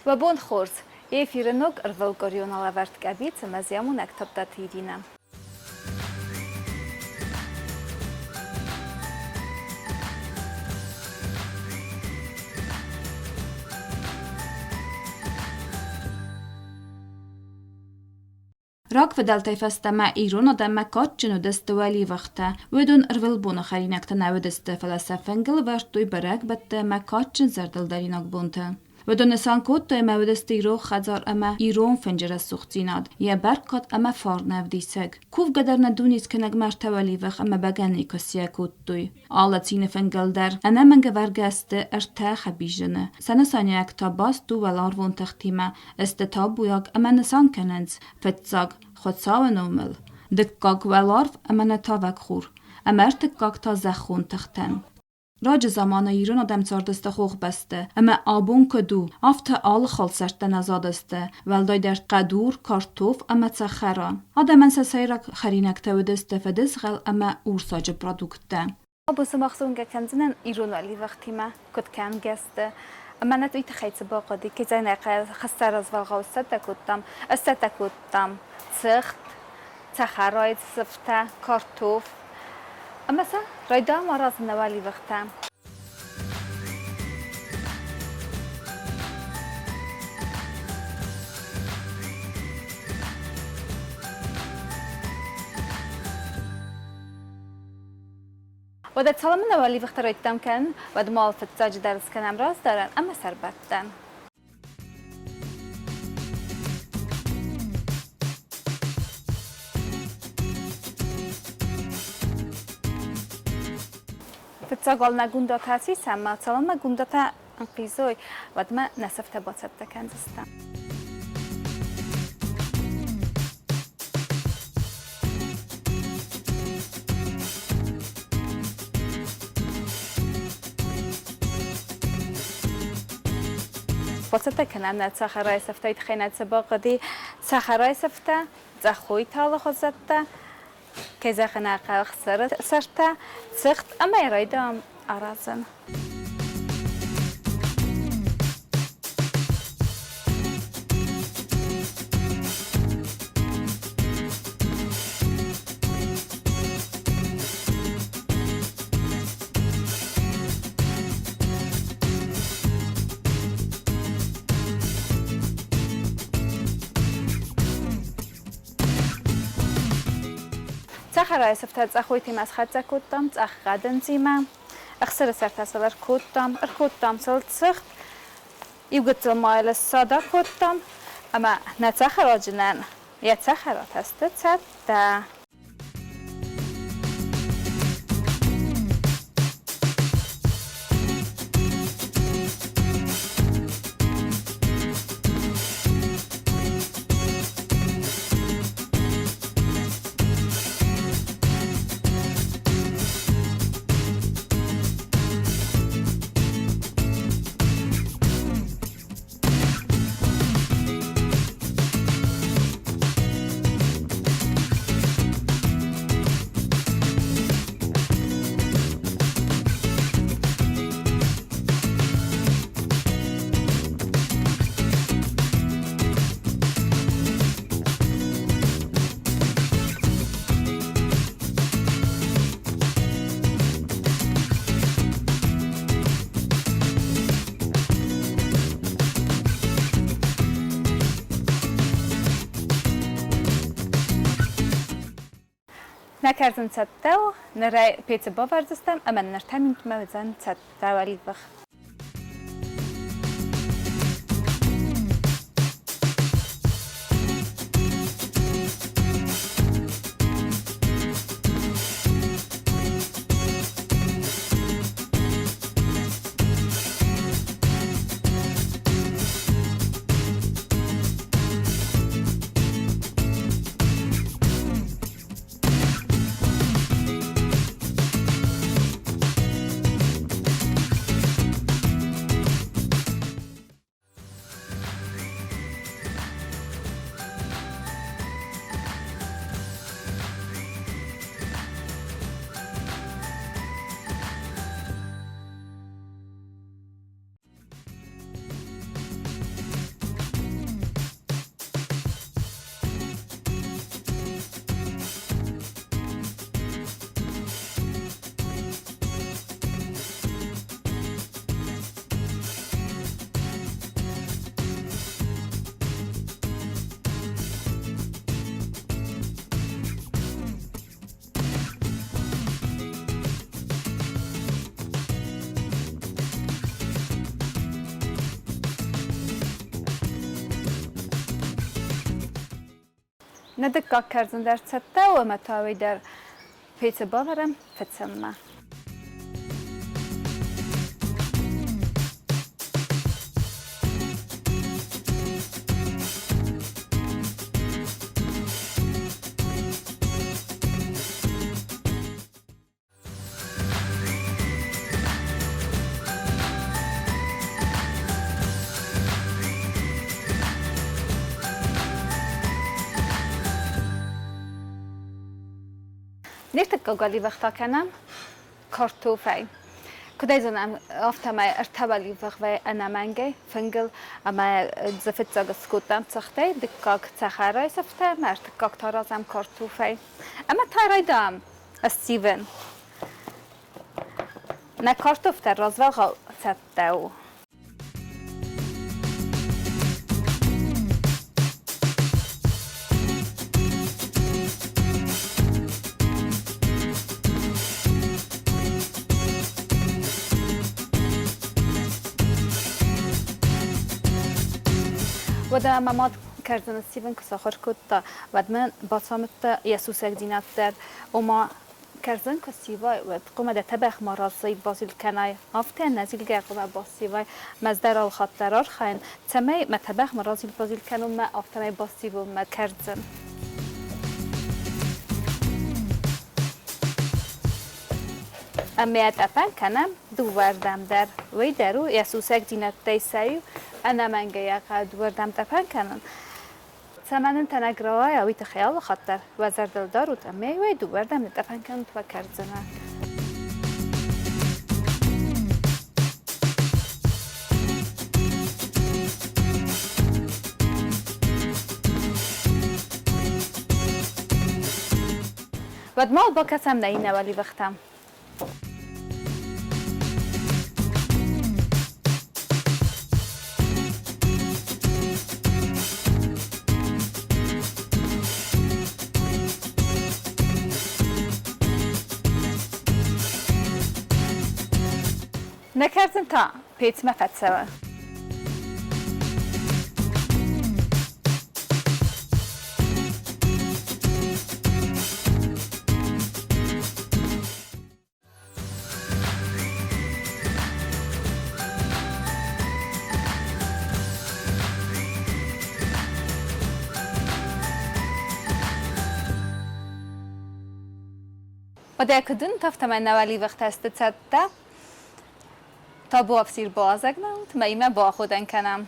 Уӕ бон хорз! Эфиры ног ӕрвылкъуырион алӕвӕрд къӕбиц ӕмӕ зиамонӕг Тадтаты Иринӕ. Рагфыдӕлтӕй фӕстӕмӕ ирон адӕммӕ кадджын уыдысты уӕливыхтӕ. Уыдон ӕрвылбоны хӕринӕгтӕ нӕ уыдысты, фӕлӕ сӕ фынгыл ӕвӕрдтой бӕрӕгбӕттӕ ӕмӕ кадджын зӕрдылдаринаг бонты. Уыдон нысан кодтой ӕмӕ уыдысты ирон хӕдзар ӕмӕ ирон фынджы рӕсугъддзинад, йӕ бӕркад ӕмӕ фарнӕвдисӕг. Кувгӕ дӕр нӕ дунескӕнӕг мӕрдтӕ уӕливых ӕмӕ бӕгӕныйы куысийӕ кодтой. Алы цины фынгыл дӕр ӕнӕмӕнгӕвӕргӕ сты ӕртӕ хӕбизыны. Сӕ нысаниуӕг та баст у уӕларвон тыхтимӕ, сты табуйаг ӕмӕ нысан кӕнынц, фыццаг, Хуыцауы номыл, дыккаг уӕларв ӕмӕ нӕ тавӕг хур, ӕмӕ ӕртыккаг та зӕххон тыхтӕн. Раджы заманы ирон адӕм цардысты хохбӕсты, ӕмӕ абон куыд у, афтӕ алы халсӕрттӕ нӕ задысты, уӕлдайдӕр хъӕдур, картоф ӕмӕ цӕхӕра. Адӕмӕн сӕ сӕйраг хӕринӕгтӕ уыдысты фыдызгъӕл ӕмӕ урсаджы продукттӕ. Абон сымах зонгӕ кӕндзынӕн ирон уӕливӕхтимӕ, куыд кӕнгӕ сты. Ӕмӕ нӕ уый тыххӕй цы бахъуыди, кӕй хӕссы развӕлгъау сцӕттӕ кодтам. Сцӕттӕ кодтам цыхт, цӕхӕрайы сыфтӕ, картоф ӕмӕ сӕ райдайӕм аразын нӕ уӕливыхтӕ. Уӕдӕ цалынмӕ уӕливыхтӕ райдтам кӕнын, уӕдмӕ уал фыццаджыдӕр скӕнӕм раздарӕн ӕмӕ сӕрбӕттӕн. Фыццаг уал нӕ гундатӕ сисӕм, ӕмӕ цалынмӕ гундатӕ ӕнхъизой, уӕдмӕ нӕ сыфтӕ бацӕттӕ кӕндзыстӕм. Бацӕттӕ кӕнӕм нӕ цӕхӕрайы сӕфтӕй тыххӕй нӕ цы бахъуыди. Цӕхӕрайы сӕфтӕ, цъӕхой талы хуызӕттӕ, кӕй зӕгъын ӕй хъӕуы, ӕхсыры сӕртӕ, цыхт ӕмӕ йӕ райдайӕм аразын. Цӕхӕрайы сыфтӕ цъӕхойтимӕ схӕццӕ кодтам цъӕх хъӕдындзимӕ. Ӕхсыры сӕртӕ сыл ӕркодтам, ӕркодтам сыл цыхт, иу гыццыл ма йыл ссад акодтам ӕмӕ нӕ цӕхӕраджынӕн йӕ цӕхӕратӕ сты цӕттӕ. Нӕ кӕрдзын цӕттӕ у, нырӕй пецы бавӕрдзыстӕм ӕмӕ нын ӕртӕ минутмӕ уыдзӕн цӕттӕ уӕливых. Нӕ дыккаг кӕрдзын дӕр цӕттӕ у ӕмӕ та уый дӕр пецы бавӕрӕм фыцынмӕ. Ныртӕккӕ уӕливӕхтӕ кӕнӕм картофӕй. Куыд ӕй зонӕм, афтӕмӕй ӕртӕ уӕливых вӕййы ӕнӕмӕнгӕй фынгыл ӕмӕ дзы фыццаг скодтам цыхтӕй, дыккаг цӕхӕрайы сыфтӕ ӕмӕ ӕртыккаг та аразӕм картофӕй. Ӕмӕ та райдайӕм ссивын. Нӕ картофтӕ развӕлгъау цӕттӕ у. Уӕдӕ мӕ мад кӕрдзыны ссивын куы сахуыр кодта, уӕд мын бацамыдта йӕ сусӕгдзинад дӕр, ома кӕрдзын куы ссивай, уӕд хъуамӕ дӕ тӕбӕгъмӕ базил кӕнай, афтӕ нӕзилгӕ хъуамӕ бассивай. Мӕ ӕз дӕр алхатт дӕр архайын, цӕмӕй мӕ тӕбӕгъмӕ разил-базил кӕнон мӕ, афтӕмӕй бассивон мӕ кӕрдзын. Ӕмӕ тъӕпӕн кӕнӕм дыууӕрдӕм дӕр. Уый дӕр у йӕ сусӕгдзинӕдтӕй сӕ иу, ӕнӕмӕнгӕй йӕ хъӕуы дыууӕрдӕм тъӕпӕн кӕнын. Цӕмӕн ын тӕнӕг рауайа, уый тыххӕй алы хатт дӕр уӕ зӕрдыл дарут ӕмӕ иуӕй дыууӕрдӕм нытъӕпӕн кӕнут уӕ кӕрдзыны. Уӕд ма бакӕсӕм нӕ иннӕ уӕливӕхтӕм. Нӕ кӕрдзын та пецмӕ фӕцӕуы. Уӕдӕ куыд уынут, афтӕмӕй нӕ уӕливӕхтӕ сты цӕттӕ. Табуафсир бауазӕг нӕ ут, мӕимӕ баходӕн кӕнӕм.